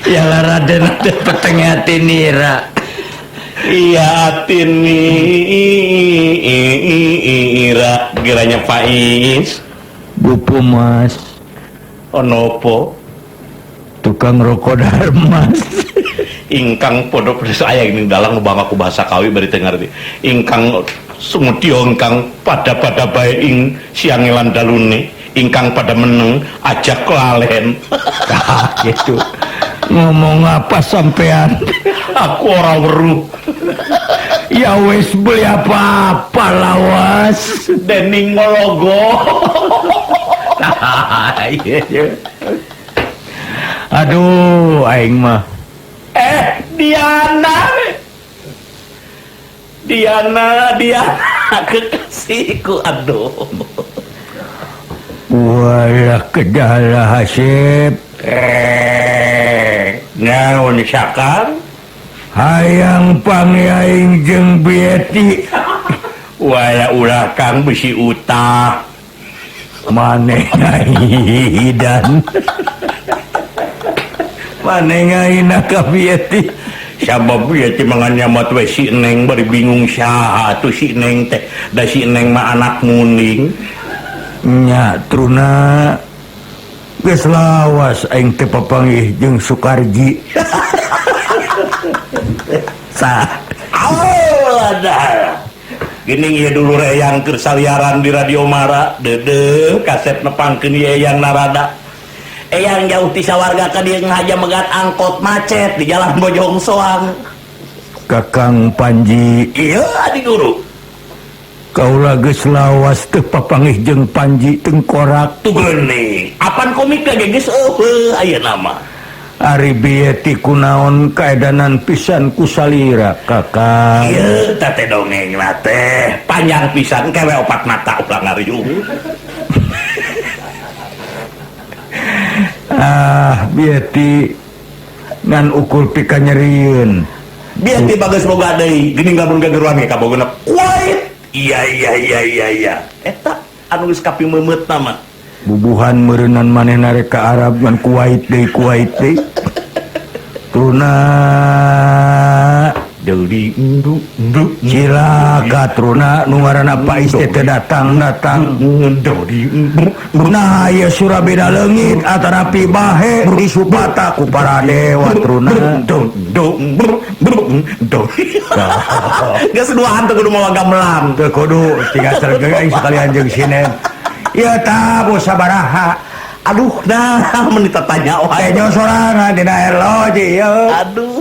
Ya lah Raden ada peteng hati nira. Iya atinira geranya Faiz. Bupu Mas. Onopo tukang rokok Darmas. Ingkang pondok saya ini dalang bang aku bahasa kawi bari teu ngarti. Ingkang sumedya ingkang pada-pada bae ing siang lan dalune, ingkang pada meneng ajak lalen. Gitu. Ngomong apa sampean? Aku ora weruh. Ya wis beli apa-apa lawas. Dening ngologo. Aduh, aing mah. Diana. Diana, Diana kekasihku, aduh. Walah kedalah hasib. Naon sakar? Hayang pangaing jeung Bieti. Walah ulah kang bisi utah. Maneh ngaidan. Maneh ngaina ka Bieti. Sabab Bieti mangan nyamat we si Neng bari bingung saha atuh si Neng teh. Da si Neng mah anak muning. Nya truna geus lawas aing teh papanggih jeung Sukarji. Sa. Alah. Gini ieu dulu eyang keur saliaran di Radio Mara, deudeuh kasep nepangkeun ieu eyang narada. Eyang jauh ti sawarga ka dieu ngahaja megat angkot macet di jalan Bojong Soang. Kakang Panji, ieu adi guru. Kaula geus lawas teu papanggih jeung Panji tengkorak. Tuh geuning. Apan komik ge geus eueuh ayeuna mah. Ari Bieti kunaon kaedanan pisan ku salira kakang. Ieu teh teh dongeng lah teh panjang pisan kewe opat mata ulah ngariung. Ah Bieti ngan ukul pika nyerieun. Bieti bagus boga deui geuning lamun gageruan ge kabogona kuait. Iya iya iya iya iya. Eta anu geus kapimeumeutna mah. Bubuhan meureunnan manehna rek ka Arab ngan Kuwait deui Kuwait deui. Truna deuli ndu ndu cilaka truna nu ngaranna Pais teh teu datang-datang. Nah ieu Surabeda leungit atanapi bahe disupata ku para dewa truna. Geus duaan teu kudu mawa gamelan. Teu kudu tinggal sregeng aing sekalian jeung sinen. Ieu tah sabaraha. Aduh nah mun ditatanya wae. Teh sorangan dina erloji ieu. Aduh.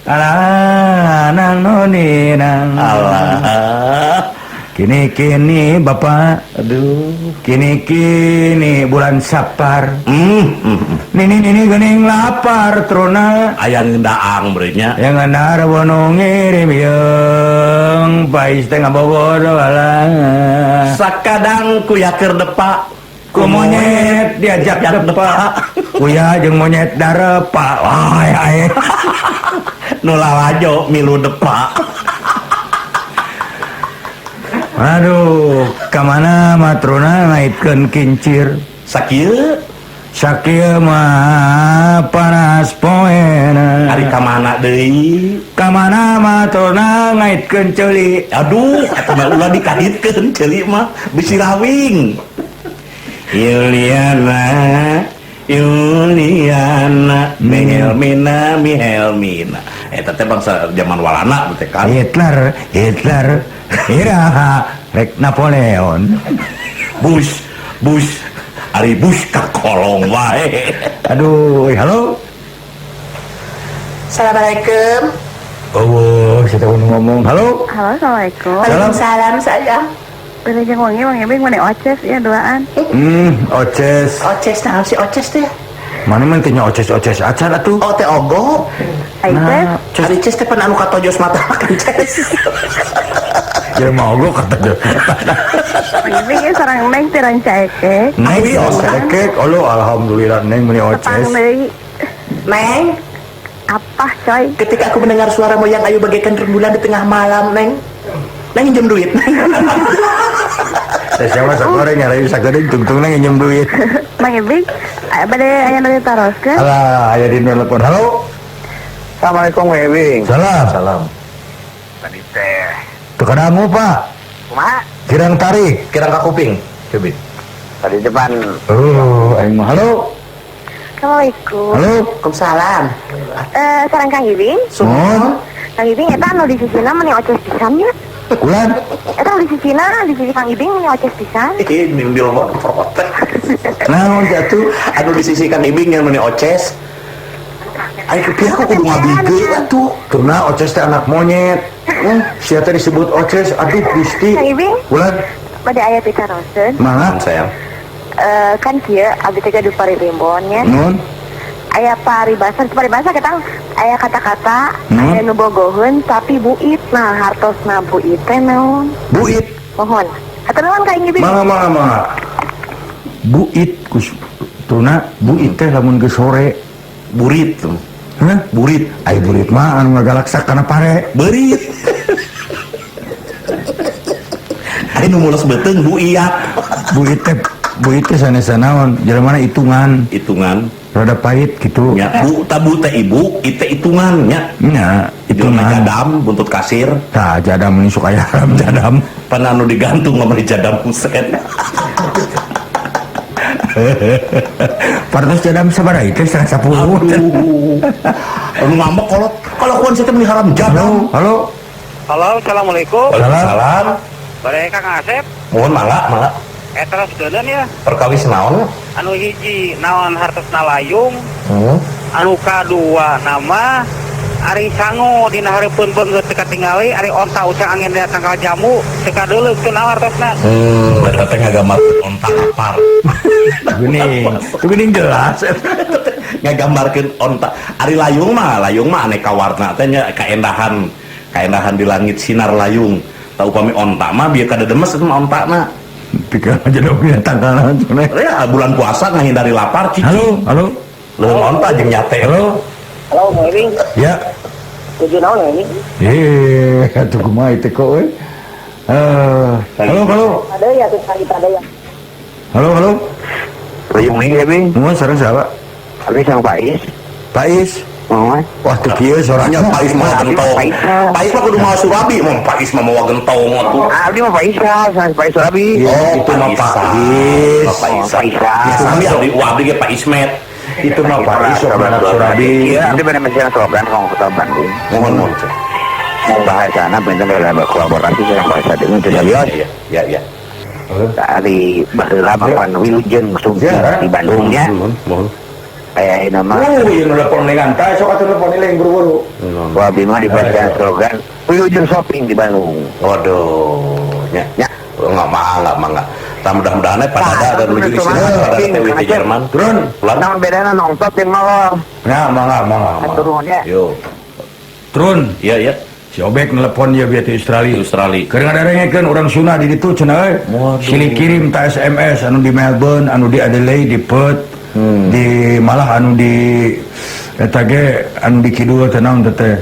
Alah nang noni nang. Alah. Kini-kini bapak. Aduh. Kini-kini bulan Sapar. Nini-nini geuning lapar truna. Aya ngendaang berenya. Yang ngendar wono ngirim yeung pais teh ngabogor alah. Sakadang kuya keur depak. Ku monyet diajak depak. Kuya jeung monyet darepa. Wah ae. Nu lalajo milu depak. Aduh, kamana matrona ngaitkeun kincir? Sakieu? Sakieu mah panas poena. Ari kamana deui? Kamana matrona ngaitkeun ceuli? Aduh, eta mah ulah dikahitkeun ceuli mah bisi rawing. Yuliana, Yuliana, Mihelmina, Mihelmina. Eta teh bangsa zaman Walanda teh kan. Hitler, Hitler, iraha rek Napoleon. Bush, Bush, ari Bush kakolong wae. Aduh, halo. Assalamualaikum. Oh, saya tahu ngomong. Halo. Halo, assalamualaikum. Waalaikumsalam sayang. Wilujeng wengi Mang Ibing mana Oces ya duaan. Oces. Oces nah si Oces teh. Mana mah teh nya Oces-oces acan atuh. Oh teh ogo. Ai teh. Ari Ces teh pan anu katojos mata makan Ces. Ya mau ogo katojos mata. Mang Ibing ieu sareng Neng teh rancaekek. Neng rancaekek, olo alhamdulillah Neng meuni Oces. Tepang deui. Neng. Apa coy? Ketika aku mendengar suara moyang ayu bagaikan rembulan di tengah malam, Neng. Neng nginjem duit. Teh siapa sagoreng ngarayu sageudeung tungtung neng nginjem duit. Mang Ibing, bade aya nu ditaroskeun? Alah, aya di telepon. Halo. Assalamualaikum Wewing. Salam. Salam. Tadi teh. Teu kadangu, Pak. Kumaha? Kirang tarik. Kirang ka kuping. Coba. Tadi depan. Oh, aing mah. Halo. Assalamualaikum. Halo. Waalaikumsalam. Sareng Kang Ibing. Mohon. Kang Ibing eta anu di sisina meni oces pisan nya. Ulan. Eta anu di sisina, di sisi Kang Ibing meni oces pisan. Ih, nimbil mah protes. Naon jatuh? Anu di sisi Kang Ibing yang meni oces. Ayo kepiah kok kudu ngabige atuh. Karena oces teh anak monyet. Sia teh disebut oces, aduh Gusti. Kang Ibing, Ulan, bade aya pitaroseun. mangga. Sayang. Kan kieu abdi teh gaduh parimbon nya. Nun. Aya paribasa, paribasa ketang aya kata-kata aya nu bogoheun tapi buit. Nah, hartosna buit teh naon? Buit. Mohon. Hatur nuhun Kang Ibing. Mangga mangga mangga. Buit kus tuna buit teh lamun geus sore. Burit. Hah? Burit. Ai burit mah anu ngagalaksak kana pare. Berit. Ayo nu mules beuteung buiat. Buit teh sanes naon, jelema hitungan, Hitungan. rada pahit gitu. Nya, bu tabu teh ibu, ite hitungan nya. Nya, Hitungan hitungan. jadam buntut kasir. Tah jadam ini suka haram jadam. Pan anu digantung sama di jadam Husen. Partos jadam sabaraha itu 110. Aduh. Anu ngambek kolot. Kalau kuan saya teh meni haram jadam. Halo, halo. Halo, assalamualaikum. Waalaikumsalam. Bare Kang Asep, Mohon mangga, mangga. eta terus ya. Perkawis naon? Anu hiji naon hartosna layung, anu kadua nama ari sango dina hareupeun beungeut teu katingali, ari onta ucang angin dina tangkal jamu teu kadeuleuk teu naon hartosna. Eta teh ngagambar onta lapar. Geuning, tuh geuning jelas. Ngagambarkeun onta. Ari layung mah aneka warna teh nya kaendahan, kaendahan di langit sinar layung. Tah upami onta mah bieu kadedemes eta mah ontana. Pikir aja dong ya tangkalan cenah. Ya bulan puasa ngahindari lapar cici. Halo, halo. Leuweung onta jeung nyate. Halo. Halo, Mwing. Ya. Tujuh naon ini? Atuh kumaha itu kok euy. Halo, halo. Ada ya tuh kali ada ya. Halo, halo. Layung nih Wewing. Mohon sareng siapa? Abi sang Pais. Pais. Mohon. Wah, teu kieu Nya soranya Pais mah gentong. Pais mah kudu mawa surabi, mun Pais mah mawa gentong atuh. Abdi mah Pais sang Pais Surabi. Oh, itu mah Pais. Pak Isa. Pak Isa. Sami abdi wah abdi ge Pak Ismet. Itu mah Pais sok anak Surabi. Iya, abdi bade mesin slogan kong kota Bandung. Mohon mohon. Mau bahasana benten dalam kolaborasi sareng bahasa dengan Ya serius. ya ya ya. Ari baheula papan wilujeng sumping di Bandung nya. Mohon mohon. Aya nama ieu nu telepon dengan tah sok atuh telepon ieu buru-buru. Wah, abdi mah dibaca slogan wilujeng shopping di Bandung. Waduh, nya. Ya. Enggak mangga mangga. Tah mudah-mudahan pada ada ada menuju di sini pada ada TWT Jerman. Turun. Ulang. Naon bedana nongtot jeung nolong. Nah, mangga mangga. Turun ya. Yo. Turun. Iya iya. Si Obek nelpon ya bieu ti Australia. Di Australia. Keur ngadarengekeun urang Sunda di ditu cenah euy. Silih kirim ta SMS anu di Melbourne, anu di Adelaide, di Perth, di malah anu di eta ge anu di kidul teh naon teh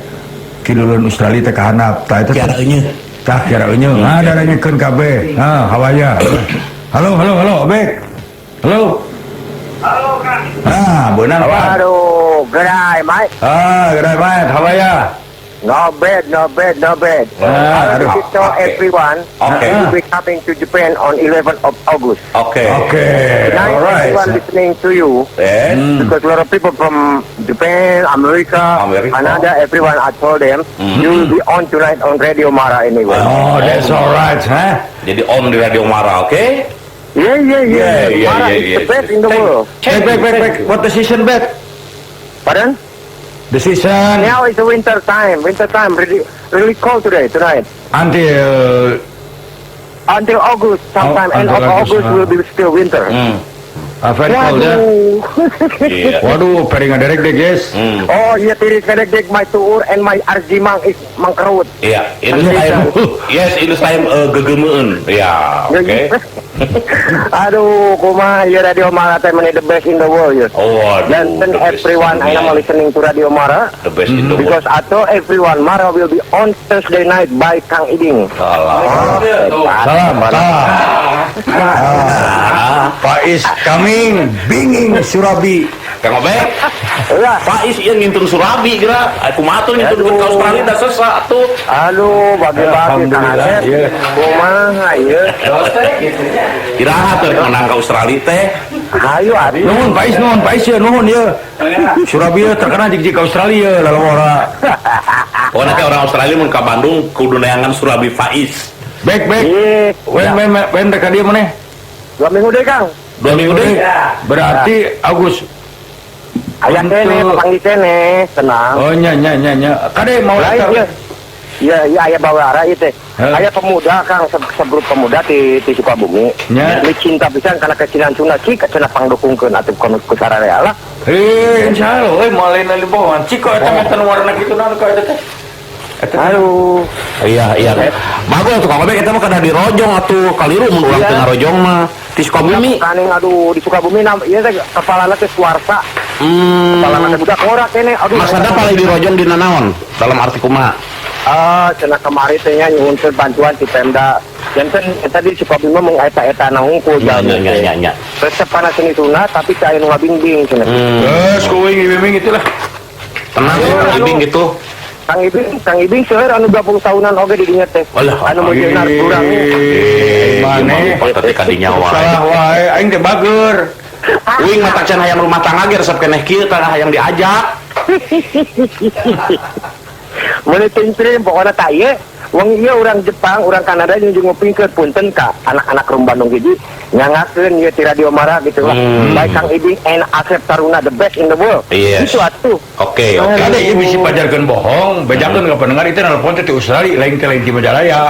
kiduleun Australia teh kahandap. Tah eta Kiara eunyeuh. Tah kiara eunyeuh. Ah darengekeun kabeh. Ah Hawaii. Halo, halo, halo Obek. Halo. Halo, Kang. Ah, beunang Pak. Aduh, gerai, Mike. Ah, gerai Pak, Hawaii. No bad, no bad, no bad. Ah, I aduh. will tell everyone Oke. we'll be coming to Japan on 11th of August. Oke. Oke, Tonight, alright. everyone listening to you Eh, because a lot of people from Japan, America, America. Canada, everyone, I told them you will be on tonight on Radio Mara anyway. Oh, that's alright, huh? Jadi on di Radio Mara, oke? Yeah, yeah, yeah. Yeah, yeah, Mara yeah, is yeah. the best in the world. Back, back, back, back. What the season, back? Pardon? The season Now it's the winter time. Winter time, really, really cold today, tonight. until Until August, sometime Oh, end of until August, August will be still winter. Very cold ya. Iya. Waduh, peri ngaderek deh guys. Oh iya tiris ngadek my tuur and my arjimang is mangkerut. Iya, it is time. Yes, it is time gegemeun. Ya, oke. Aduh, kumaha ya Radio Mara teh meni the best in the world ya. Oh, waduh. Dan the best everyone I am in dunia. listening to Radio Mara The best in the world. because I told everyone Mara will be on Thursday night by Kang Iding. Salah. Salam, salam. Pak is coming, binging Surabi. Kang Obek. Iya. Faiz ieu ngintun surabi geura. Kumaha tuh ngintun ke Australia da sesah atuh. Aduh, bagi-bagi Kang Alhamdulillah, Asep. iya. Kumaha ieu? Iraha teh rek menang ka Australia teh. Hayu atuh. Nuhun Pais, nuhun Pais ya, nuhun ya. Surabaya terkenal jig-jig Australia lalawara. Pokoknya kayak orang Australia mun ka Bandung kudu neangan surabi Faiz. Baik, baik. Ih, Wen, wen, wen, rek ka dieu maneh? 2 minggu deh, Kang. 2 minggu deui. Berarti Agus. Aya kene, papanggih kene, tenang. Oh nya nya nya nya. Kade mau Lain datang. ieu. Iya, iya aya bawara ieu teh. Heh. Aya pemuda Kang, segrup pemuda di Sukabumi. Nya. Ini cinta pisan kana kecilan Sunda cik cenah pangdukungkeun atuh kono ku sararea lah. Eh, insyaallah euy moal lain lain bohongan. Cik kok eta mah nu warna kitu naon kok eta teh. Eta teh. Aduh. Iya, iya. Bagus tuh Kang Obek eta mah kada dirojong atuh kaliru mun urang Iya. teu ngarojong mah. Di Sukabumi. Kaning aduh di Sukabumi nam ieu teh kepalana teh Suwarsa. Kepalana teh budak ngora kene aduh. Maksudna paling dirojong dina naon? Dalam arti kumaha? Ah, cenah kamari teh nya nyuhunkeun bantuan ti Pemda. Janten eta di Sukabumi mah mung eta-eta na hungkul Nya jalmi nya nya teh. nya nya. Resep kana seni Sunda tapi teu aya nu ngabingbing cenah. Geus kuing ibing itulah. Tenang ya Kang Ibing gitu. Kang Ibing seueur anu 20 tahunan oge di dinya teh. Walah, anu meujeunar kurang. Maneh Pak teh kadinya wae. salah wae aing teh bager. Uing mah tacan hayang rumah tangga ge resep keneh kieu tah hayang diajak. Mun tingtrim pokona tah ieu wong ieu urang Jepang, urang Kanada jeung ngupingkeun punten ka anak-anak rum Bandung hiji nyangakeun ieu ti Radio Mara gitu lah. Baik Kang Ibing and Asep Taruna the best in the world. Yes. Itu atuh. Oke, oke. Kade ieu bisi pajarkeun bohong, bejakeun ka pendengar itu nelpon teh ti Australia lain teh lain ti Majalaya.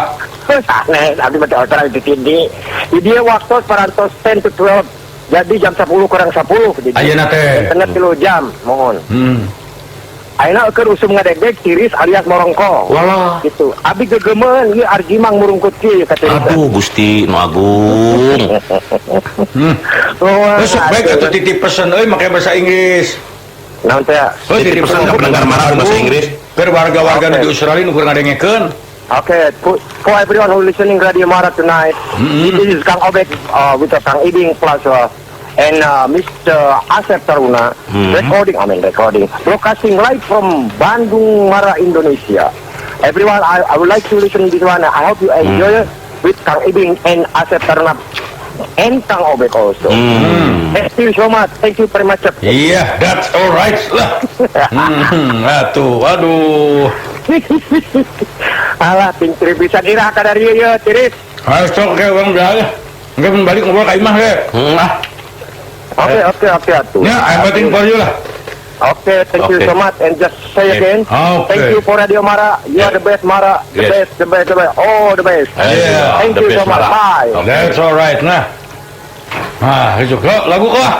Aneh, abdi mah teh Australia di sini. Di dia waktu parantos 10 to 12. Jadi jam 10 kurang 10 di dieu. Ayeuna teh. Kena 3 jam, mohon. Ayeuna keur usum ngadegdeg tiris alias morongko. Walah. Gitu. Abi gegemeun ieu arjimang murungkut kieu ka tiris. Aduh Gusti nu agung. Oh, Geus sok baik atuh titip pesen euy make bahasa Inggris. Naon teh? Heuh Titip pesan ka pendengar Mara bahasa Inggris. Keur warga-warga nu Oke. di Australia nu keur ngadengekeun. Okay, for everyone who listening Radio Mara tonight, this is Kang Obek with Kang Ibing plus and Mr. Asep Taruna recording, broadcasting live from Bandung, Mara, Indonesia. Everyone, I would like to listen this one. I hope you enjoy it with Kang Ibing and Asep Taruna and Kang Obek also. Thank you so much. Thank you very much. Iya, that's alright lah. Atuh, aduh. Alah, tingkri pisan iraha ka dari ieu, tiris. Ayo sok ke urang belah. Engke mun balik ngobrol ka imah ge. Ah. Oke, atuh. Ya, I'm waiting for you lah. Okay, thank you Okay. so much. And just say again, Okay. thank you for Radio Mara. You are the best, Mara. The Yes. best, the best, the best. Oh, the best. Yeah, Thank the you best, so much. Mara. Bye. Okay. That's alright nah. Ah, itu kok lagu kok.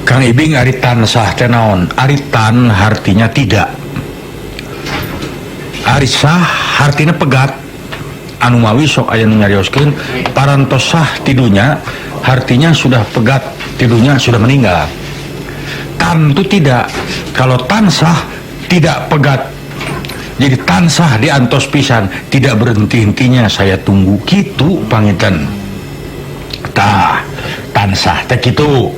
Kang Ibing ari tansah teh naon? Ari tan artinya tidak. Ari sah artinya pegat. Anu mawi sok aya nu nyarioskeun parantos sah tidunya artinya sudah pegat, tidunya sudah meninggal. Tan itu tidak. Kalau tansah tidak pegat. Jadi tansah diantos pisan, tidak berhenti-hentinya saya tunggu kitu pangitan. Tah, tansah teh kitu.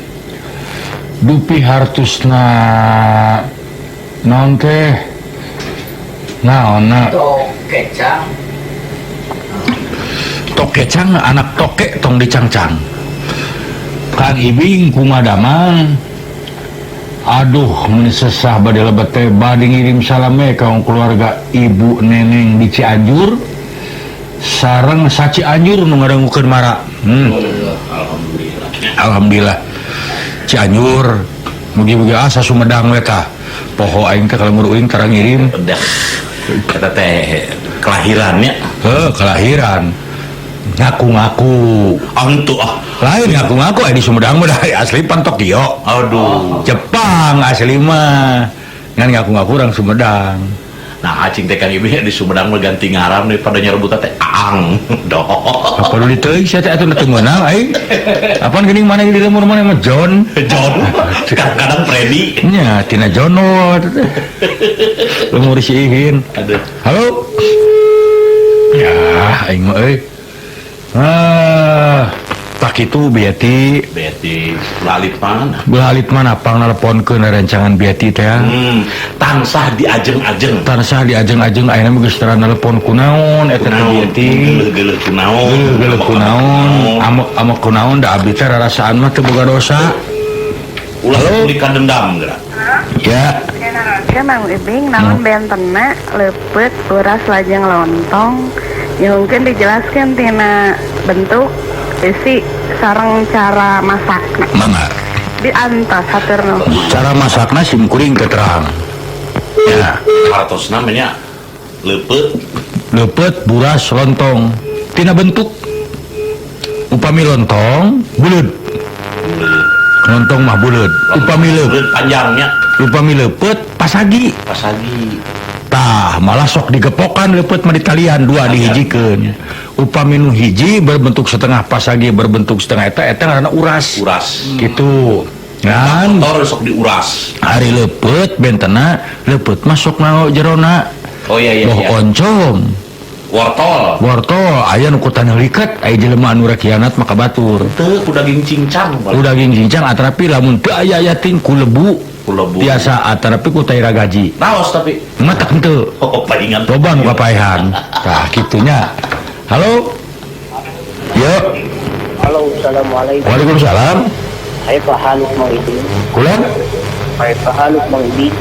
Dupi hartusna naon teh? Naonna? Tokecang. Tokecang anak toke tong dicangcang. Kang Ibing kumadamang. Aduh, mun sesah bade lebet teh bade ngirim salame ka keluarga Ibu Neneng di Cianjur. Sareng sacianjur nu ngadangukeun Mara. Alhamdulillah. Alhamdulillah. Cianjur mugi-mugi asa Sumedang we tah. Poho aing teh kalau uing tara ngirim. Udah. Eta teh kelahirannya. Heuh, kelahiran. Ngaku-ngaku. Antu ah. Lain ngaku-ngaku aya di Sumedang mah asli pan Tokyo. Aduh. Jepang asli mah. Ngan ngaku-ngaku orang Sumedang. Nah, acing teh Kang Ibing di Sumedang mah ganti ngaran daripada nyerebutan teh Aang. Doh. Apa dulu teuing sia teh atuh teu meunang aing. Apaan geuning mana di lemur mana mah John. John. Kadang-kadang Freddy. Nya tina Jono eta teh. Lemur si Ihin. Aduh. Halo. Ya, aing mah euy. Ah, tak kitu Biati. Biati lalit mana? Lalit mana pang nelponkeun rencangan Biati teh. Tansah diajeng-ajeng. Tansah diajeng-ajeng ayeuna mah geus tara nelpon kunaon eta teh Biati. Geuleuh-geuleuh kunaon. Geuleuh kunaon. Amok kunaon da abdi teh rarasaan mah teu boga dosa. Ulah kulikan dendam geura. Ya. Mang Ibing naon bentena leupeut uras lajeng lontong. Ya mungkin dijelaskan tina bentuk isi sareng cara masakna. Mangga. Diantos hatur nuhun. Cara masakna sim kuring keterang. Ya, hartosna mah nya leupeut. Leupeut buras lontong. Tina bentuk upami lontong buleud. Lontong mah buleud. Upami leupeut panjangnya. Upami leupeut pasagi. Pasagi. Tah, malah sok digepokan leupeut mah ditalian dua dihijikeun. Upami nu hiji berbentuk setengah pasagi berbentuk setengah eta eta ngaranna uras. Uras. Gitu. Ngan motor sok diuras. Ari leupeut bentena leupeut mah sok naon jerona. Oh iya iya. Boh oncom. Wortol. Wortol aya nu ku taneuh liket aya jelema anu rek hianat maka batur. Teu ku daging cincang. Ku daging cincang atarapi lamun teu aya yating ku lebu. Biasa atarapi ku tai ragaji. Raos tapi matak henteu. Oh palingan. Loba nu kapaehan. Tah kitunya. Halo. Yo. Halo, assalamualaikum. Waalaikumsalam. Kaifa haluk Mang Ibing? Kulan? Kaifa haluk Mang Ibing?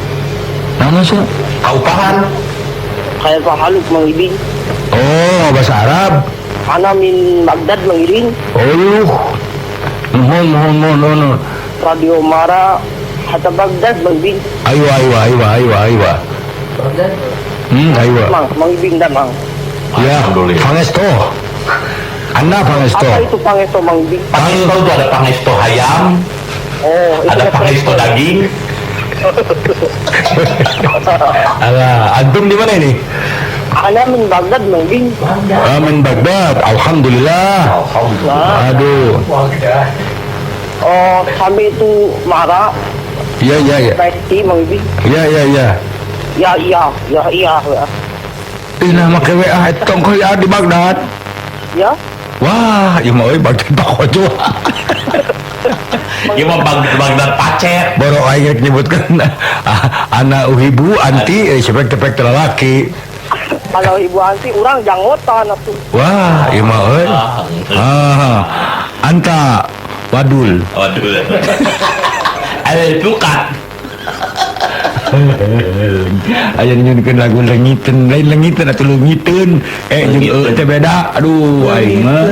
Naon sih? Kaupahan. Kaifa haluk Mang Ibing? Oh, bahasa Arab. Ana min Baghdad Mang Ibing. Oh. Mohon mohon mohon. Radio Mara hatta Baghdad Mang Ibing. Ayo ayo ayo ayo ayo. Baghdad. Ayo. Mang, Mang Ibing dan Mang. Ya, Pangesto. Anda Pangesto. Apa itu Pangesto Mang Ibing? Pangesto itu ada Pangesto ayam. Oh, itu ada Pangesto daging. Alah, antum di mana ini? Ana min Baghdad Mang Ibing. Ah, min Baghdad. Alhamdulillah. Alhamdulillah. Aduh. Oh, kami itu marah. Iya, iya, iya. Pasti Mang Ibing. Iya, iya, iya. Ya, iya, ya, iya. Ih, nah make WA tongkoh ya di Baghdad. Ya. Wah, ieu mah euy Baghdad pakojo. Ieu mah Baghdad pacet. Boro aing rek nyebutkeun ana uhibu anti sepek-tepek lalaki. Kalau ibu anti urang janggotan atuh. Wah, ieu mah euy. Ah. Anta wadul. Wadul. Al bukat. Aya nyunkeun lagu lengiten, lain lengiten atuh leungiteun. Jeung eueuh teh beda. Aduh, aing mah.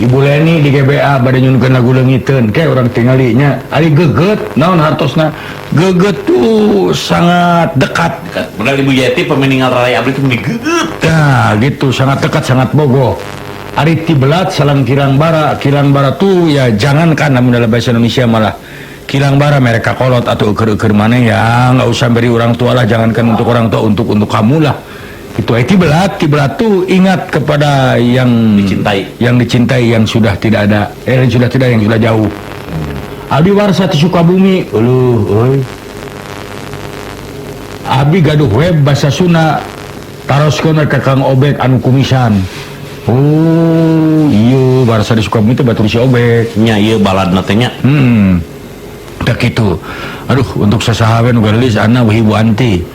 Ibu Leni di GBA bade nyunkeun lagu leungiteun. Ke urang tingali nya. Ari geget naon hartosna? Geget tuh sangat dekat. Benar Ibu Yeti pemeninggal raya abdi teh meni geget. Nah, gitu sangat dekat, sangat bogoh. Ari tibelat salang kirang bara. Kirang bara tuh ya jangankan namun dalam bahasa Indonesia malah kilang bara mereka kolot atau ukur-ukur mana ya nggak usah beri orang tua lah, jangankan untuk orang tua, untuk kamu lah. Itu tibelat tuh ingat kepada yang dicintai, yang dicintai, yang sudah tidak ada, yang sudah tidak, yang sudah jauh. Abdi warsa ti Sukabumi, uluh euy. Abdi gaduh web bahasa Sunda taroskeun ka Kang Obek anu kumisan. Oh, iya warsa di Sukabumi teh batur si Obek. Nya ieu baladna teh nya. Tak gitu. Aduh, untuk sasaha we nu geulis ana wibu anti.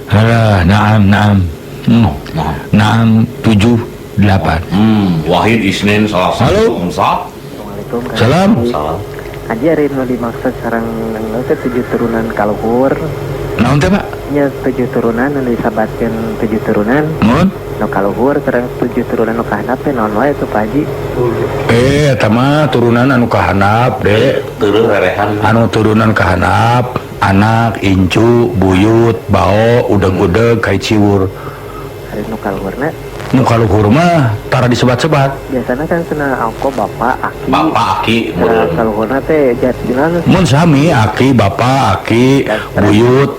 Halah, naam naam. Naam 7 8. Wahid Isnin Selasa. Halo. Assalamualaikum. Salam. Salam. Aji ari nu dimaksud sareng nu teh 7 turunan kaluhur. Naon teh, Pak? Nya 7 turunan anu disabatkeun 7 turunan. Mun? Nu kaluhur sareng 7 turunan nu kahandap teh naon wae tuh Pak Haji? Eta mah turunan anu kahandap, Dek. Teureun rerehan. Anu turunan kahandap, anak, incu, buyut, bao, udeg-udeg, kai ciwur. Ari nu kaluhurna? Nu kaluhur mah tara disebat-sebat. Biasana kan cenah angko bapak, aki. Bapak, aki, meureun. Kaluhurna teh jadina mun sami aki, bapak, aki, buyut,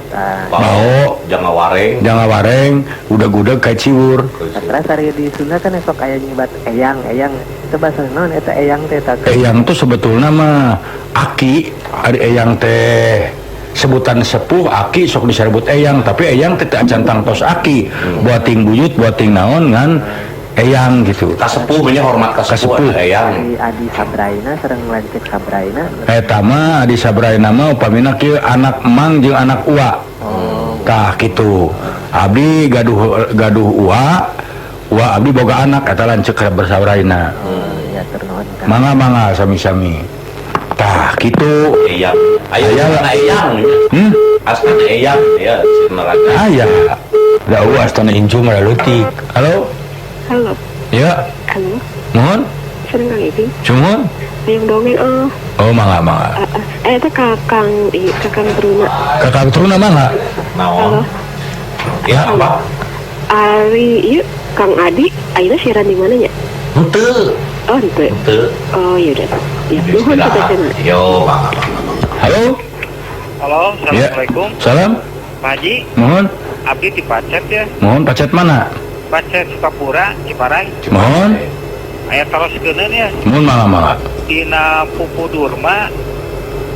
bao, jangawareng, udeg-udeg kai ciwur. Terus ari di Sunda kan esok aya nyebat eyang, eyang. Itu bahasa naon eta eyang teh eta? Eyang tuh sebetulna mah aki, ari eyang teh sebutan sepuh, aki sok disebut eyang, tapi eyang teh teu acan tangtos aki. Buating buyut, buating naon ngan Eyang gitu. Kasepuh nya hormat kasepuh eyang. Adi Sabraina sareng lanceuk Sabraina. Eta mah Adi Sabraina mah upamina kieu anak emang jeung anak ua. Tah kitu. Abdi gaduh ua, ua abdi boga anak eta lanceuk Sabraina. Ya turun. Mangga-mangga sami-sami. Tah kitu. Eyang. Ayo eyang. Astana eyang ya neraka. Aya. Da astana incu mah leutik. Halo. Halo. Ya. Halo. Mohon. Sareng Kang Ibing. Cuma? Hayang dongeng eueuh. Oh, mangga mangga. Eta Kakang Kakang Truna. Kakang Truna mangga. Naon? Ya, apa? Ari ieu Kang Adi ayeuna siaran di mana nya? Henteu. Oh, henteu. Henteu. Oh, iya udah. Ya, nuhun sateuacanna. Yo, mangga. Halo. Halo, assalamualaikum. Ya. Salam. Pak Haji. Mohon. Abdi di Pacet ya. Mohon Pacet mana? Pacet Sukapura, Ciparai. Mohon. Aya teroskeun ya. Mohon mangga-mangga. Dina Pupu Durma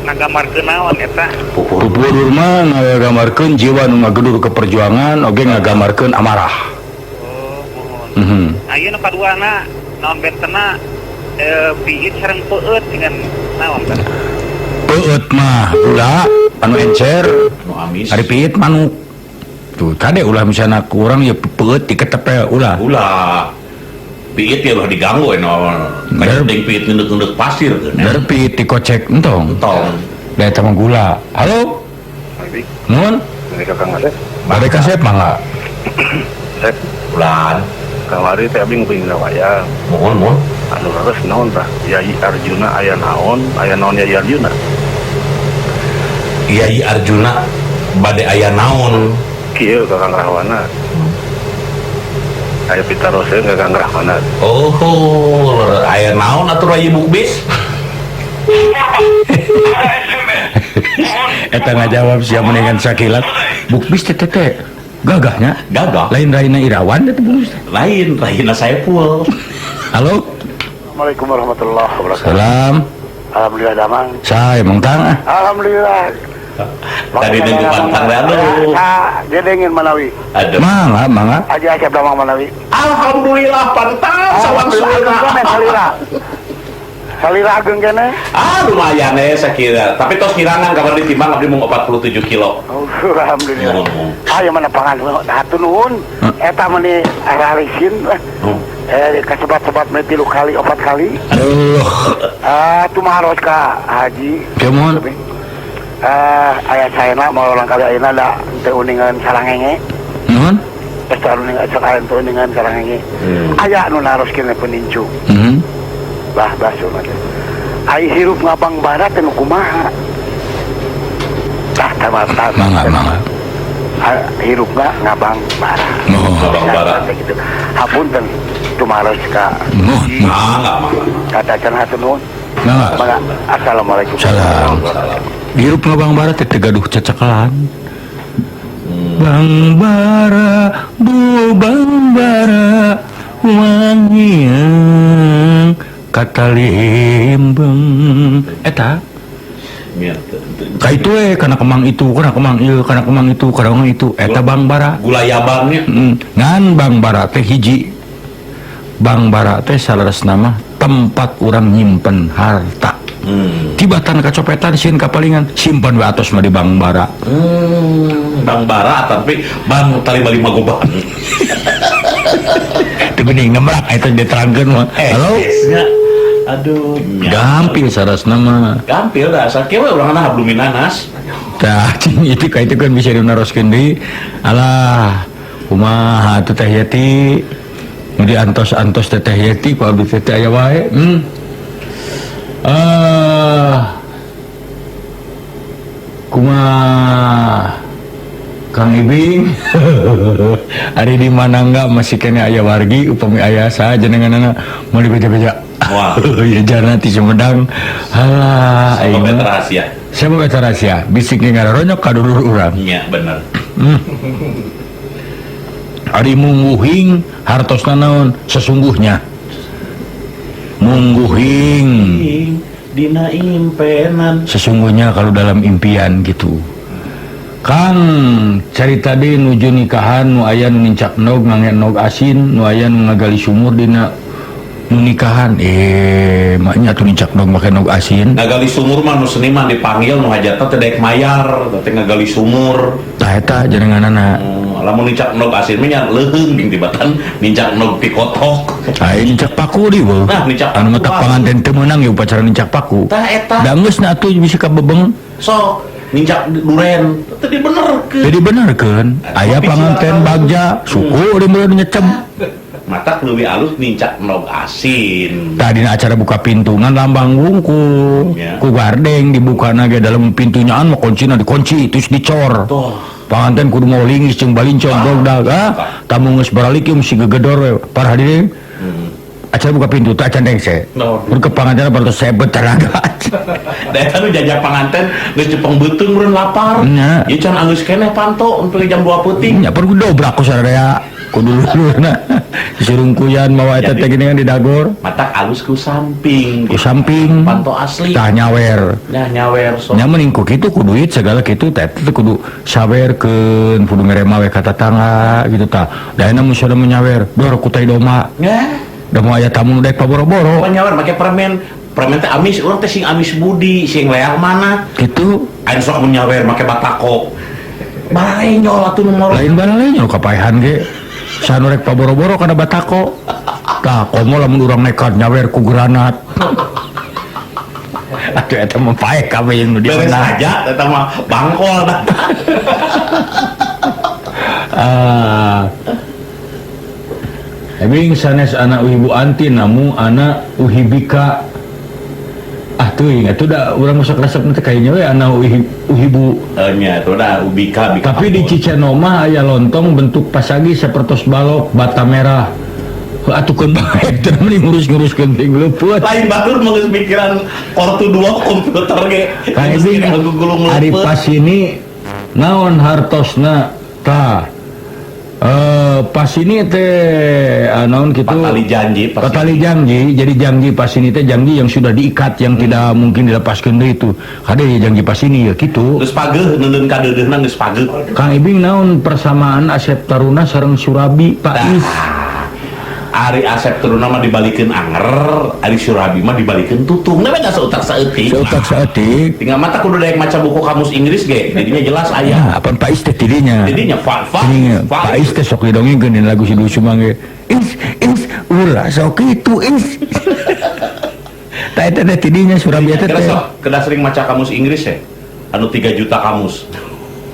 ngagambarkeun naon eta? Pupu Durma ngagambarkeun jiwa nu ngagedur keperjuangan oge ngagambarkeun amarah. Oh, mohon. Ayeuna kaduana naon bentena piit sareng peueut dengan naon teh? Peueut mah gula anu encer, nu amis. Ari piit manuk. Tuh, kade ulah misalna kurang ya peueut diketepel ulah. Ulah. Piit ya ulah diganggu eno. Kayak piit ngeundek-ngeundek pasir geun. Der piit dikocek entong. Entong. Da eta mah gula. Halo. Nuhun. Kang Asep. Bade kasep mangga. Sep. Ulan. Kamari teh abdi nguping wayang. Mohon, mohon. Anu leres naon tah? Yai Arjuna aya naon? Aya naon Yai Arjuna? Yai Arjuna bade aya naon? Kieu Kakang Rahwana. Aya pitaroseun Kakang Rahwana. Oh, aya naon atuh rai bukbis? Eta ngajawab sia mendingan sakilat. Bukbis teh teh gagahnya. Gagah. Lain Raina Irawan eta bukbis. Lain Raina Saipul. Halo. Assalamualaikum warahmatullahi wabarakatuh. Salam. Alhamdulillah damang. Saya mengtang ah. Alhamdulillah. Tadi nunggu pantang lalu. Gedengin Manawi. Aduh. Mangga, mangga. Aja Asep damang Manawi. Alhamdulillah pantang sawang suara. Salira. Salira ageng kene. Ah lumayan sakira. Tapi tos ngirangan kabar ditimbang abdi mung 47 kilo. Oh, alhamdulillah. Ayo mana pangan hatur nuhun. Eta meuni ararisin. Kasebat-sebat meni 3 kali 4 kali. Aduh. Ah tumaros ka haji. Kumaha? Aya saena mau orang kali ayeuna da teu uningan sarangenge. Nuhun? Geus uningan sarang teu uningan sarangenge. Aya nu naroskeun penincu. Bah basuna teh. Ai hirup ngabang bara teh nu kumaha? Tah tah. Mangga mangga. Hirup ngabang bara. Ngabang bara. Gitu. Hapunten tumaros ka. Mangga mangga. Kata can hatur nuhun. Mangga. Assalamualaikum. Salam. Hirup ngabang bara teh gaduh cecekelan. Bang bara, bu bang bara, wangian kata limbeng. Eta. Ka itu kana kemang itu, kana kemang ieu, kana kemang itu, kana kemang itu. Eta bang bara. Gula yabangnya. Ngan bang bara teh hiji. Bang bara teh saleresna mah tempat urang nyimpen harta. Tibatan kacopetan sieun kapalingan simpan we atos mah di Bang Bara. Bang Bara tapi bang tali bali magoban. Teu geuning ngemrak eta diterangkeun mah. Halo. Aduh, gampil sarasna mah. Gampil dah, sakieu we urang mah hablum minanas. Tah, cing itu ka itu kan bisa dinaroskeun deui. Alah, kumaha atuh Teh Yeti? Nu diantos-antos Teh Yeti ku abdi teh aya wae. Kumaha Kang Ibing ari di mana enggak masih kene aya wargi upami aya saha jenenganna mau dibeja-beja. Wah. Ya jarna ti Sumedang. Halah ayeuna rahasia. Sabab eta rahasia bisik ngaronyok ka dulur urang. Nya bener. Ari mungguhing hartosna naon sesungguhnya. Mungguhing dina impenan. Sesungguhnya kalau dalam impian gitu. Kang carita deui nuju nikahan nu aya nu nincak nog ngange nog asin nu aya nu ngagali sumur dina nu nikahan maknya atuh nincak nog make nog asin. Ngagali sumur mah nu seniman dipanggil nu hajatna teh daek mayar teh ngagali sumur. Tah eta jenenganana. Lamun nincak nog asin mah nya leuheung jeung tibatan nincak nog pikotok. Ai nincak paku di beuh. Nah, nincak anu mah panganten teu meunang ya upacara nincak paku. Tah eta. Da geus na atuh bisa kabebeng. Sok nincak duren teu dibenerkeun. Teu dibenerkeun. Aya panganten bagja suku di meureun nyecep. Matak leuwih alus nincak nog asin. Tah dina acara buka pintu ngan lambang wungkul. Ya. Ku gardeng dibukana ge dalam pintunya an mah kuncina dikunci terus dicor. Tuh. Panganten kudu mau lingis jeung balincong dogdag ah. Tamu geus baralik ieu mesti gegedor we. Para hadirin. Acara buka pintu teh acan dengse. No. Mun ke panganten baru sebet taraga. Da eta nu jajak panganten geus jepeng beuteung meureun lapar. Nya. Ieu can anggeus keneh panto sampai jam 2 peuting. Nya perlu dobrak ku sararea. Kudu lulurna. Disurungkuyan mawa eta teh geuningan di dagor. Matak alus ku samping. Ku samping. Panto asli. Tah nyawer. Nah nyawer sok. Nya mending ku kitu ku duit segala kitu teh teh kudu sawerkeun kudu mere mawe ka tatangga gitu tah. Da euna mun sada nyawer, dor ku tai doma. Nya. Da moal aya tamu nu daek paboro-boro. Nyawer make permen. Permen teh amis, urang teh sing amis budi, sing leang mana. Kitu. Aing sok mun nyawer make batako. Balenyol atuh nu moro. Lain balenyol kapaehan ge. Sanu rek paboro-boro kana batako. Tah komo lamun urang nekat nyawer ku granat. Atuh eta mah paeh kabeh jeung nu Beres diona. aja eta mah bangkol dah. Ah. Ebing sanes anak Ibu Anti namu anak Uhibika. Ah teuing atuh da urang sok resep teh kayaknya we anak Uhibu. Nya atuh da Ubika bika. Tapi di Cicenoma aya lontong bentuk pasagi sapertos balok bata merah. Heuh atuh keun bae teh mending ngurus-nguruskeun ting leupeut. Lain batur mah geus mikiran kartu 2 komputer ge. Kang Ibing ari pas ini naon hartosna tah. Pas ini teh naon kitu patali janji, patali janji, jadi janji pas ini teh janji yang sudah diikat yang tidak mungkin dilepaskeun deui itu. Kade ya janji pas ini ya kitu. Geus pageuh neuneun ka deudeuhna geus pageuh. Kang Ibing naon persamaan Asep Taruna sareng Surabi Pak Is? Ari Asep Taruna mah dibalikeun anger, ari Surabi mah dibalikeun tutung. Nah beda seutak saeutik. Seutak saeutik. Tinggal mata kudu daek maca buku kamus Inggris ge, jadinya jelas aya. Nah, apan Pak Is teh tidinya. Tidinya fa fa. Pak Is teh sok didongengkeun dina lagu Sidul Sumang ge. Is is ulah sok kitu is. Tah eta teh tidinya Surabi eta teh. Sok kedah sering maca kamus Inggris ya. Anu 3 juta kamus.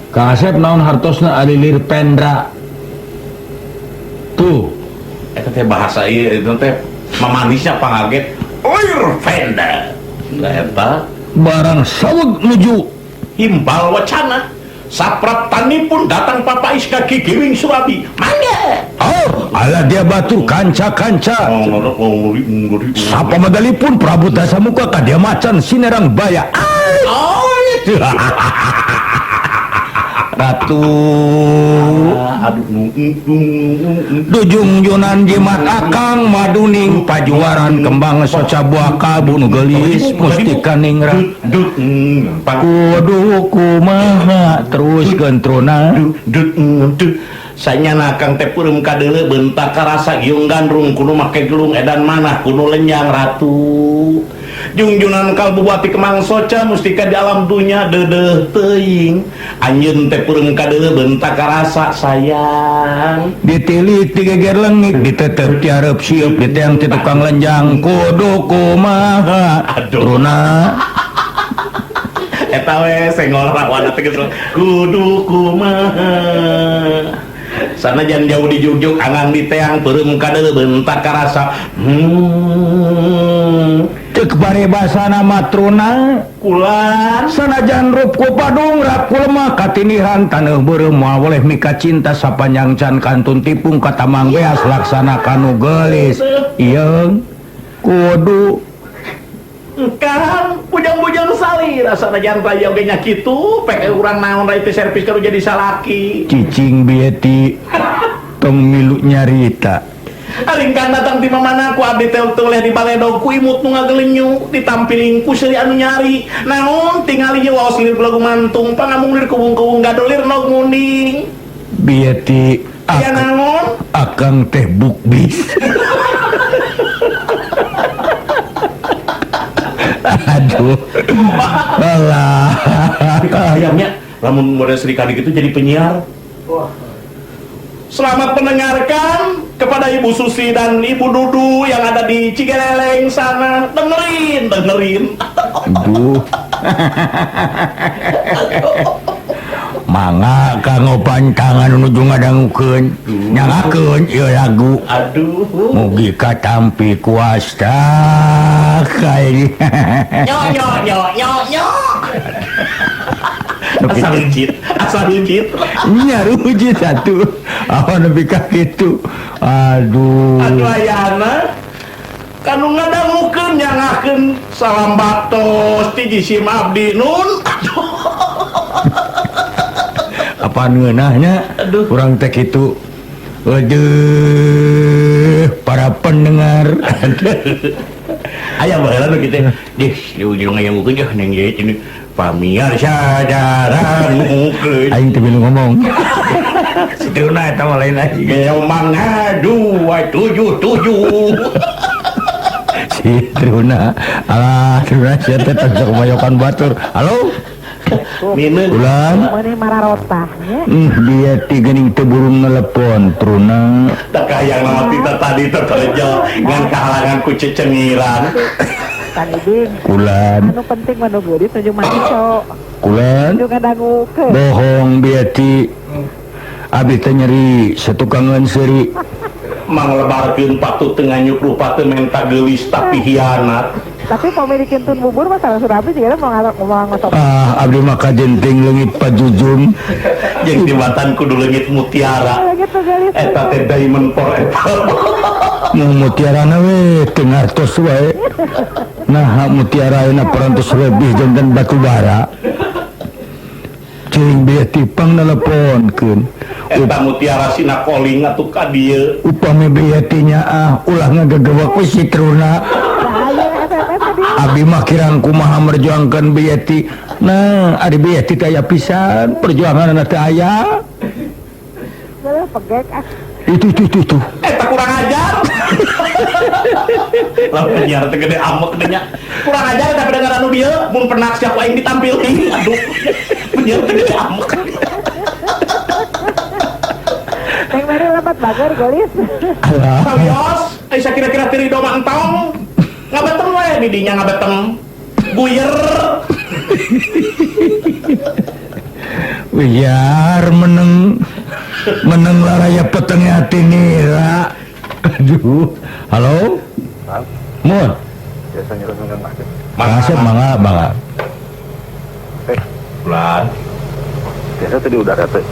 Kang Asep naon hartosna ari lir pendra. Tuh. Eta teh bahasa ieu itu teh mamanisnya pangaget oir fenda. Nah eta barang saweg nuju himbal wacana sapraptanipun datang Papa Is ka Gigiwing Surabi. Mangga. Oh, ala dia batur kanca-kanca. Sapa madalipun Prabu Dasamuka ka dia macan sinerang baya. Oh, Ratu Dujung-junan jimat akang maduning pajuaran kembang soca buah kalbu nu geulis mustika ningrat kudu kumaha terus gentrona. Sanyana kang teh peureum kadeuleu bentak karasa giung gandrung kudu make gelung edan manah kudu lenyang ratu. Jungjunan kalbu buati kemang soca mustika di alam dunya deudeuh teuing. Anjeun teh peureum kadeuleu bentak karasa sayang. Ditilik digeger lengik ditetep tiareup sieup diteang ti tukang lenjang kudu kumaha truna. Eta we senggol rawana teh geus kudu kumaha. Sanajan jauh dijugjug angang diteang peureum kadeuleu bentak karasa. Cek barebasana matruna kulan sanajan rup ku padung rap ku lemah katinihan taneuh beureum moal boleh mika cinta sapanjang can kantun tipung katamang beas laksana kanu geulis ieung kudu Kang bujang-bujang salira sanajan raya oge nya kitu pek urang naon rai teh servis kudu jadi salaki cicing bieti tong milu nyarita. Aringkan datang ti mamana ku abdi teh teu di baledog ku imut nu ngagelenyu ditampiling ku seuri anu nyari. Naon tingali ye waos lir lagu mantung pangamung lir kubung-kubung gadolir nog munding. Bieti aya naon? Akang teh bukbis. Aduh. Alah. Ayamnya lamun model Sri Kandi gitu jadi penyiar. Wah. Selamat mendengarkan kepada Ibu Susi dan Ibu Dudu yang ada di Cigeleleng sana. Dengerin, dengerin. Aduh. Mangga kanggo pantangan nuju ngadangukeun, nyangakeun ieu lagu. Aduh. Mugi katampi kuasta kae. Nyo nyo nyo nyo nyo. Asal rujit, asal rujit. Nya rujit atuh. Apa nepi ka kitu. Aduh. Aduh ayana. Kanu ngadangukeun nyangakeun salam baktos ti jisim abdi nun. Aduh. Apa ngeunahnya? Aduh. Urang teh kitu. Aduh, para pendengar. Aya baheula nu kitu. Dih, di ujung ngayangukeun jeh neng ieu ini. Pamiarsa darangukeun. Aing teh bingung ngomong. Situna eta mah lain lagi. Geomang 277. Si Truna, alah Truna sia teh tong mayokan batur. Halo. Minum. Ulan. Meuni mararotah nya. Dia ti geuning teu burung nelepon Truna. Teu kahayang lama tita tadi terterejo ngan kahalangan ku cecengiran. Kang Ibing. Kulan. Anu penting mah nu geulis nuju maco. Kulan. Nuju ngadangukeun. Bohong biati. Abi teh nyeri satukangan seuri. Manglebarkeun patut teu nganyuk rupa teu menta geulis tapi hianat. Tapi pemilik kentun bubur mah salah Surabi juga mau ngosok. Ah, abdi mah kajenting leungit pajujum. Jeung tibatan kudu leungit mutiara. Eta teh diamond forever. Mun mutiarana we teu ngartos wae. Nah, mutiara ayeuna parantos lebih janten batu bara. Cing bieu tipang neleponkeun. Eta mutiara sina koling atuh ka dieu. Upami bieu teh nyaah ulah ngagegewek we si Truna. Abi mah kirang kumaha merjuangkeun Bieti. Nah, ari Bieti teh aya pisan, perjuanganna teh aya. Geuleuh pegek ah. Itu. Eta kurang ajar. Lah penyiar teh gede amek teh nya. Kurang ajar eta pendengar anu dieu, mun penak sia ku aing ditampilkeun. Aduh. Penyiar teh gede amek. Neng mere lepat bager geulis. Alah. Sawios, ai sakira-kira tiri doma entong. Ngabetem we didinya ngabetem. Guyer. Biar meneng meneng laraya peteng hati nira. Aduh. Halo? Mun. Masuk mangga, mangga. Bulan. Biasa tadi udara teh.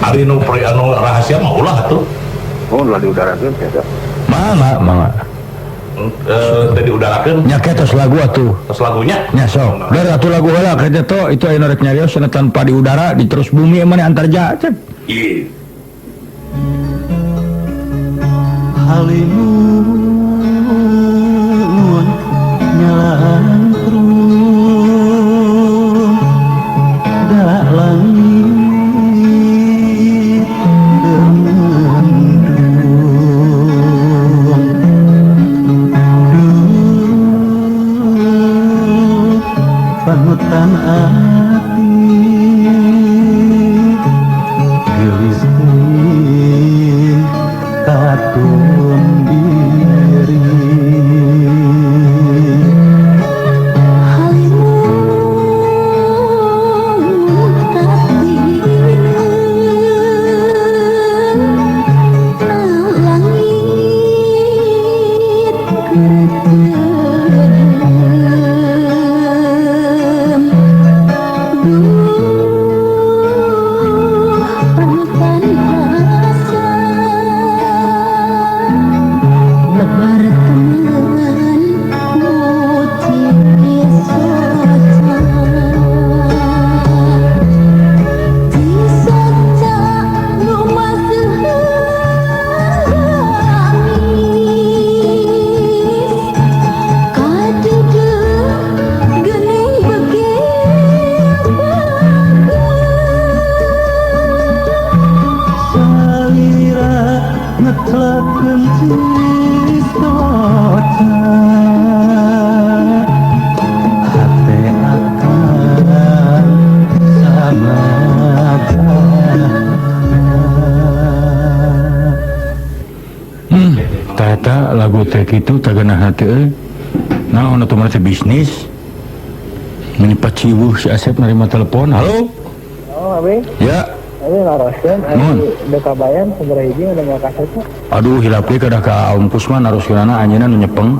Ari nu anu rahasia mah ulah atuh. Oh, ulah di udara teh biasa. Mangga, mangga. Tadi udarakeun. Nya tos lagu atuh. Tos lagunya? Nya sok. Dar atuh lagu heula ka to itu aya nu rek nyarios cenah tanpa di udara di terus bumi emang antarja cep. Iya. Halimun nyalangkrung dak langit mendung duh panutan ati geulis katun diri halimun tatiun langit keretem duh panutan Kitu tageunah teh euy. Naon atuh mah teh bisnis. Meni paciweuh si Asep nerima telepon. Halo. Oh, abi. Ya. Abi naroskeun Nuhun. ari deka bayan sabaraha hiji udah mau kaset. Aduh hilap we kadah ka Om Kusman naroskeunana anjeunna nu nyepeng.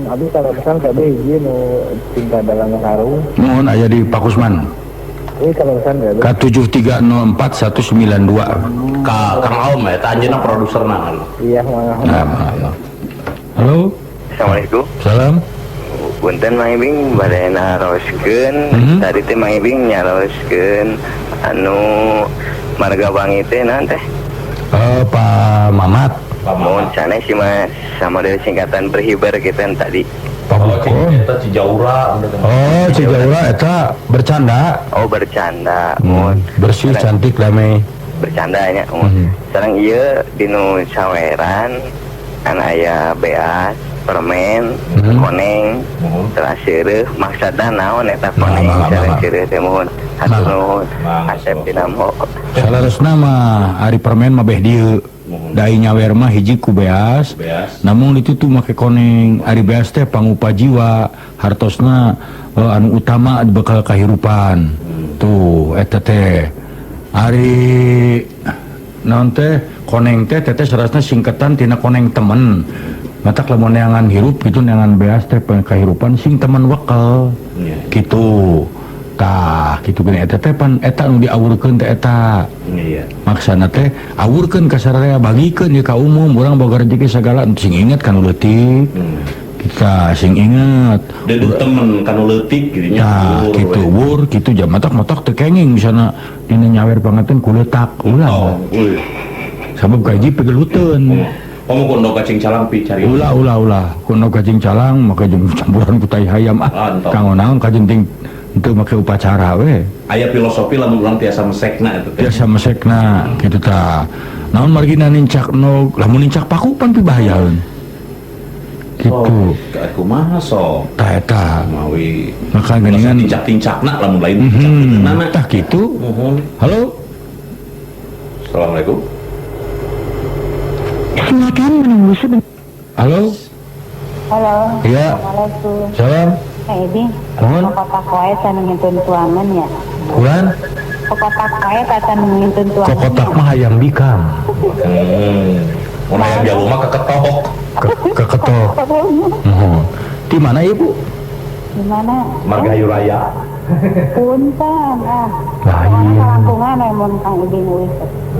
Abi kalau pesan kabeh hiji nu tingkat dalam karung. Nuhun aya di Pak Kusman. Ini kalau pesan kabeh. Ka 7304192. Ka Kang Aom eta anjeunna produserna kan. Iya, mangga. Nah, mangga. Halo. Assalamualaikum. Salam. Punten Mang Ibing bade naroskeun. Tadi teh Mang Ibing nyaroskeun anu marga wangi teh naon teh? Pak Mamat. Mohon sanes sih Mas, sama dari singkatan berhibar kita tadi. Pak Bukon. Eta Cijaura. Oh, Cijaura eta bercanda. Oh, bercanda. Mohon. Bersih cantik damai. Bercanda nya. Mohon. Sareng ieu dinu saweran kan aya beas, permen, koneng, teras seureuh, maksudna naon eta koneng sareng seureuh teh mohon. Hatur nuhun. Asep dinamo. Saleresna mah ari permen mah beh dieu. Dai nyawer mah hiji ku beas. Namun itu tuh make koneng. Ari beas teh pangupa jiwa, hartosna anu utama bekal kahirupan. Tuh eta teh. Ari naon teh koneng teh teteh sarasna singkatan tina koneng temen. Matak lamun neangan hirup gitu neangan beas teh kahirupan sing temen wekel. Gitu. Tah kitu geuning eta teh pan eta nu diawurkeun teh eta. Iya. Maksana teh awurkeun ka sararea bagikeun ye ka umum urang boga rezeki sagala sing inget ka nu leutik. Kita sing inget deudeuh temen ka nu leutik kitu nya. Tah kitu wur kitu jam matak-matak teu kenging misalna dina nyawer pangaten ku leutak ulah. Sabab kaji pigeluteun. Kamu kondo kacing calang pi cari. Ulah ulah ulah. Kondo kacing calang make campuran ku tai hayam ah. Kanggo naon kajenting teu make upacara we. Aya filosofi lamun urang tiasa mesekna eta teh. Tiasa mesekna kitu tah. Naon margina nincak nog, lamun nincak paku pan pibahayaeun. Kitu. Kumaha sok? Tah eta. Mawi. Maka geuningan tincak-tincakna lamun lain tincak-tincakna. Tah kitu. Muhun. Halo. Assalamualaikum. Silakan menunggu sebentar. Halo. Halo. Iya. Assalamualaikum. Salam. Kang Ibing. Mohon. Kokotak wae can ngintun tuangan ya. Kulan? Kokotak wae can ngintun tuangan. Kokotak mah hayam bikang. Mun hayam jalu mah keketok. Keketok. Mohon. Di mana Ibu? Di mana? Margahayu Raya. Punten ah. Lain. Kalangkungan mun Kang Ibing euy.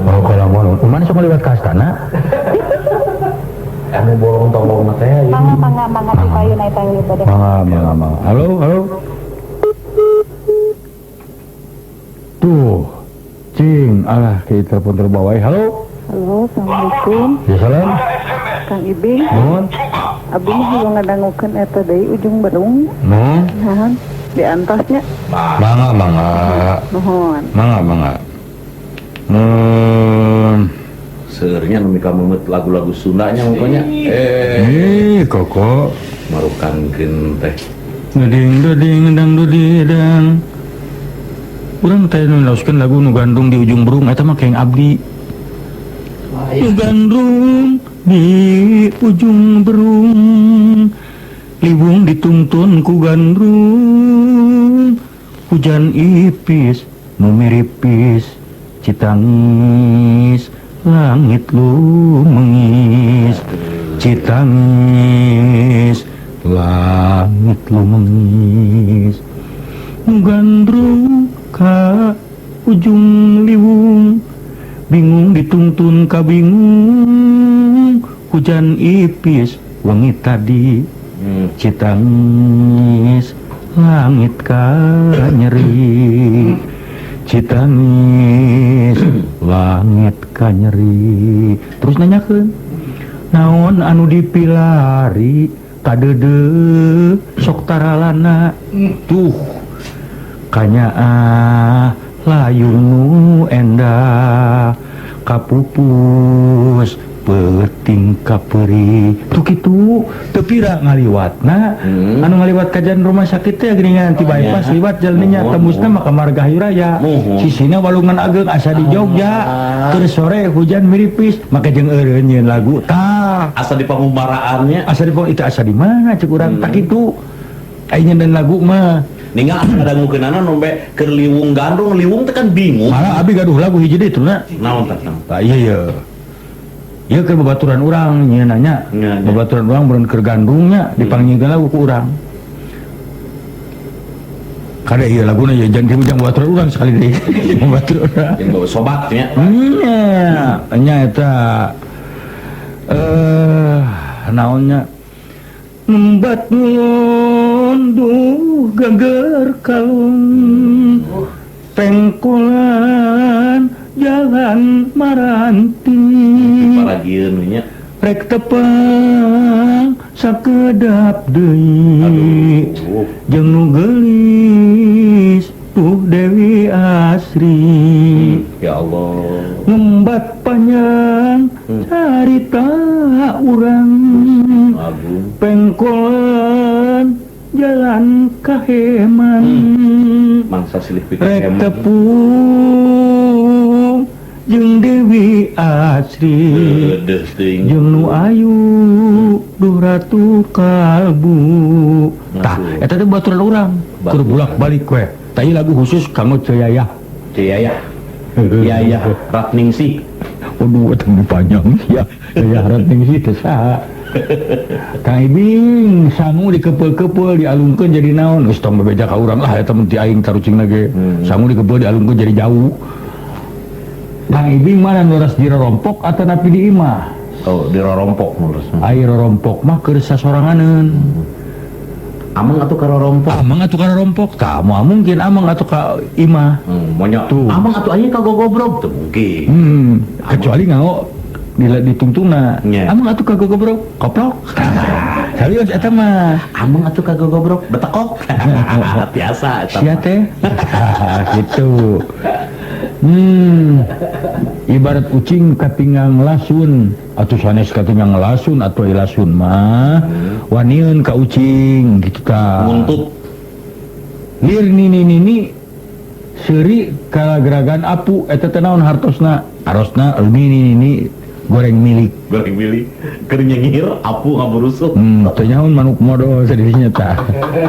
Oh, kalangkungan. Mana sok lewat ka astana? Anu borong tolong teh ieu. Mangga mangga mangga payun eta ieu bade. Mangga mangga mangga. Halo, halo. Tuh. Cing, alah kita telepon terbawa. Halo. Halo, Assalamualaikum. Ya salam. Kang Ibing. Nuhun. Abdi mah hoyong ngadangukeun eta deui ujung berung. Nuhun. Nuhun. Di antasnya. Mangga mangga. Nuhun. Mangga mangga. Nuhun. Seurnya nu mika meungeut lagu-lagu Sundanya pokoknya. Koko marukankeun teh. Ding ding dang dang. Urang teh nu naoskeun lagu nu gandrung di ujung berung eta mah keng abdi. Nu gandrung di ujung berung. Liwung dituntun ku gandrung. Hujan ipis nu miripis citangis. Langit lumengis, citangis, langit lumengis. Gandrung ka ujung liwung, bingung dituntun ka bingung. Hujan ipis wengi tadi, citangis, langit ka nyeri. Citangis langit ka nyeri. Terus nanyakeun naon anu dipilari kadeudeuh sok taralana. Tuh kanyaah layung nu endah kapupus peuting ka peurih tuh kitu teu pira ngaliwatna anu ngaliwat ka jalan rumah sakit teh geuningan ti bypass liwat jalannya tembusna mah ka Margahayu Raya sisina Walungan Ageng asa di Jogja keur sore hujan miripis make jeung eureun nyeun lagu tah asa di pangumaraannya asa di itu asa di mana cek urang tak kitu ai nyeun lagu mah ninggal asa ngadangukeunana nombe keur liwung gandrung liwung teh kan bingung malah abi gaduh lagu hiji deui tuna naon tah tah iya ieu ieu keur babaturan urang nyeunna nya babaturan urang beureun keur gandrungnya dipanggilkeun lagu ku urang kada ieu laguna ieu jangan jang babaturan urang sekali deui babaturan urang jeung bawa sobat nya nya nya eta naonnya nembat ngunduh gager kalung pengkolan jalan maranti paragieun nya rek tepang sakedap deui jeung nu geulis tuh Dewi Asri ya Allah ngembat panjang carita urang pengkolan jalan kaheman mangsa silih rek tepung jeung Dewi Asri jeung nu ayu duh ratu kalbu tah eta teh baturan urang keur bolak-balik we tah ieu lagu khusus kanggo Ceu Yayah Ceu Yayah Yayah Ratningsih waduh eta panjang ya Yayah Ratningsih teh saha Kang Ibing sangu dikepeul-kepeul dialungkeun jadi naon geus tong bebeja ka urang lah eta mun ti aing tarucingna ge sangu dikepeul dialungkeun jadi jauh Kang Ibing mana nu ras dirorompok atanapi di imah oh dirorompok nu ras ai rorompok mah keur sasoranganeun amang atuh ka rorompok amang atuh ka rorompok tah moal mungkin amang atuh ka imah monyok amang atuh aya ka gogobrog teu mungkin kecuali ngao ditungtungna amang atuh ka gogobrog koplok serius eta mah amang atuh ka gogobrog betekok biasa eta sia teh gitu ibarat ucing katinggang lasun atuh sanes katinggang lasun atau ilasun mah wanieun ka ucing gitu tah nguntut lir nini nini seuri kalageragan apu eta teh naon hartosna hartosna nini nini goreng milik keur nyengir apu ngaburusuk teu nyaun manuk modol sadeunya tah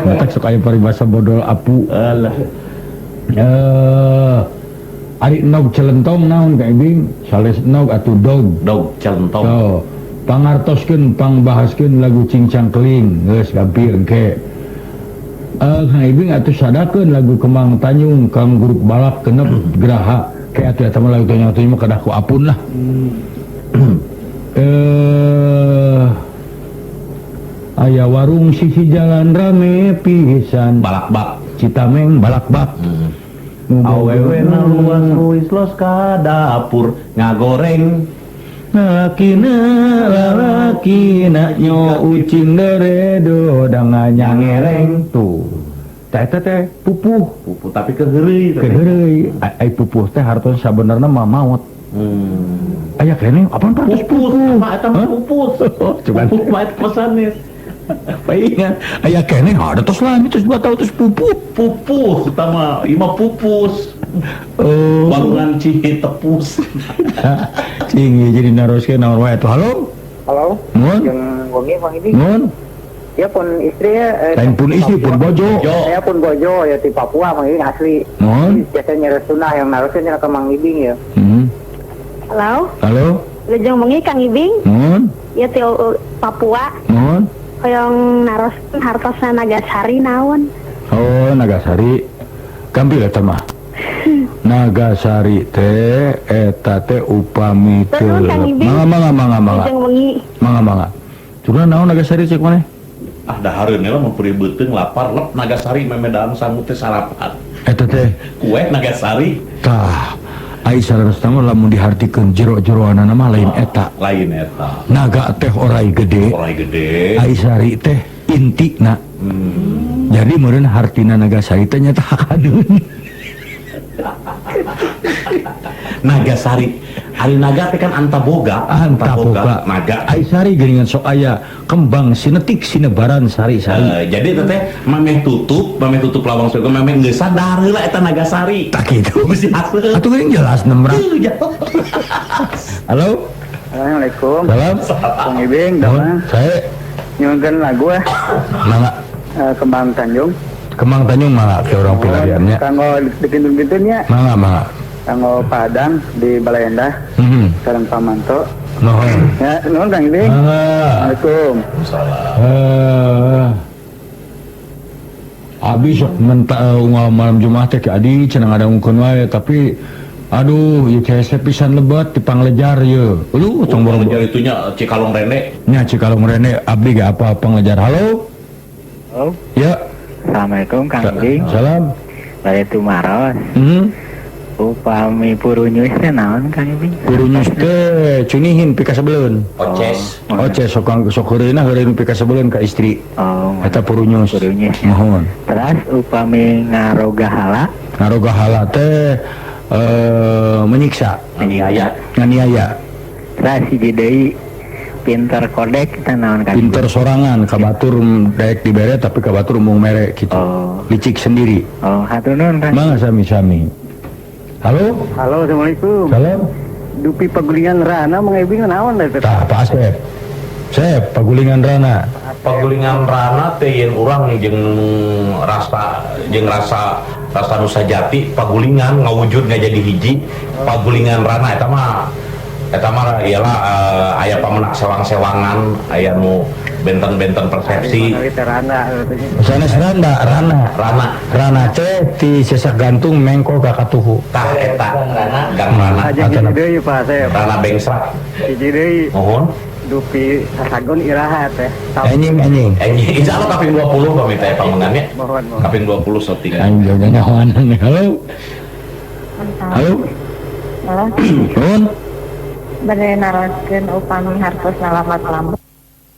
matak sok aya paribasa bodol apu alah ari nog celentong naon ka Ibing sales nog atuh dog celentong oh pangartoskeun pangbahaskeun lagu Cincang Keling geus gampir engke Kang Ibing atuh sadakeun lagu Kemang Tanjung kang grup balap genep Graha ke atuh eta mah lagu tanya mah kedah ku apun lah aya warung sisi jalan rame pisan balakbak Citameng balakbak awewe na luas ruis los ka dapur ngagoreng lalakina lalakina nyo ucing deredo danganyangereng tuh teh teh pupuh pupuh tapi keheureuy keheureuy ai pupuh teh hartos sabenerna mah maot aya keneh apaan partos pupuh mah eta mah pupus cuman pupuh mah eta pesannya paingan aya keneh ada tos lami tos 2 tahun tos pupuh pupuh utama ima pupus walungan Cihitepus cing jadi naroskeun naon wae tuh halo halo mun jeung wengi Mang Ibing mun ya pun istri ya lain pun istri pun bojo saya pun bojo ya di Papua Mang Ibing asli mun biasanya sunah yang naroskeun ke Mang Ibing ya halo halo lejeng wengi Kang Ibing mun ya ti Papua mun hoyong naroskeun hartosna Nagasari naon oh Nagasari gampil eta mah Nagasari teh eta teh upami teu mangga mangga mangga mangga mangga curna naon Nagasari cek maneh ah dahareun lah mah puri beuteung lapar lep Nagasari memedaan sangu teh sarapan eta teh kue Nagasari tah ai saleresna mah lamun dihartikeun jero-jeroanana mah lain eta lain eta naga teh orai gede ai sari teh intina jadi meureun hartina Nagasari teh nyata hakadeun Nagasari. Ari naga teh kan antaboga, antaboga naga. Ai sari geuningan sok aya kembang sinetik sinebaran sari-sari. Jadi teteh mameh tutup lawang surga mameh geus sadar heula eta Nagasari. Tah kitu. Bisi haseul. Atuh geuning jelas nemrah. Halo. Assalamualaikum. Salam. Kang Ibing, damang. Saya nyuwunkeun lagu ah. Mangga. Kembang Tanjung. Kembang Tanjung mangga ke orang pilariannya. Kanggo dikintun-kintun nya. Mangga, mangga. Kanggo Padang di Balai Endah. Sareng Pamanto. Nuhun. Ya, nuhun Kang Ibing. Mangga. Assalamualaikum. Salam. Abi sok menta unggal malam Jumat teh ki Adi cenah ngadangkeun wae tapi aduh ieu hese pisan lebet di panglejar ieu. Lu tong panglejar itunya Cikalong Rene. Nya Cikalong Rene abdi ge apa panglejar. Halo. Halo. Ya. Assalamualaikum Kang Ibing. Salam. Bade tumaros. Upami purunyus teh naon Kang Ibing? Purunyus teh cunihin pikasebeleun. Oces. Oces sok sok heureuna heureun pikasebeleun ka istri. Oh. Eta purunyus. Purunyus. Mohon. Terus upami ngarogahala? Ngarogahala teh menyiksa. Nganiaya. Nganiaya. Terus hiji deui pinter kodek teh naon Kang? Pinter sorangan kabatur daek dibere tapi kabatur mung mere kitu. Oh. Licik sendiri. Oh, hatur nuhun Kang. Mangga sami-sami. Halo. Halo, assalamualaikum. Salam. Dupi pagulingan rana Mang Ibing naon teh? Tah, Pak Asep. Sep, pagulingan rana. Pagulingan rana teh yen urang jeung rasa rasa nu sajati pagulingan ngawujud ngajadi hiji. Pagulingan rana eta mah ialah aya pamenak sewang-sewangan, aya nu benten-benten persepsi. Sanes rana, rana. Rana teh ti sesak gantung mengko ka katuhu. Tah eta gang rana. Hiji deui Pak Asep. Rana bengsrak. Hiji deui. Mohon. Dupi sasagon iraha teh. Anjing anjing. Anjing insyaallah kaping 20 pamit teh pamengannya. Mohon. Kaping 20 syuting. Anjing nyahoan. Halo. Halo. Halo. Nuhun. Bade naroskeun upami hartos nalamat lampu.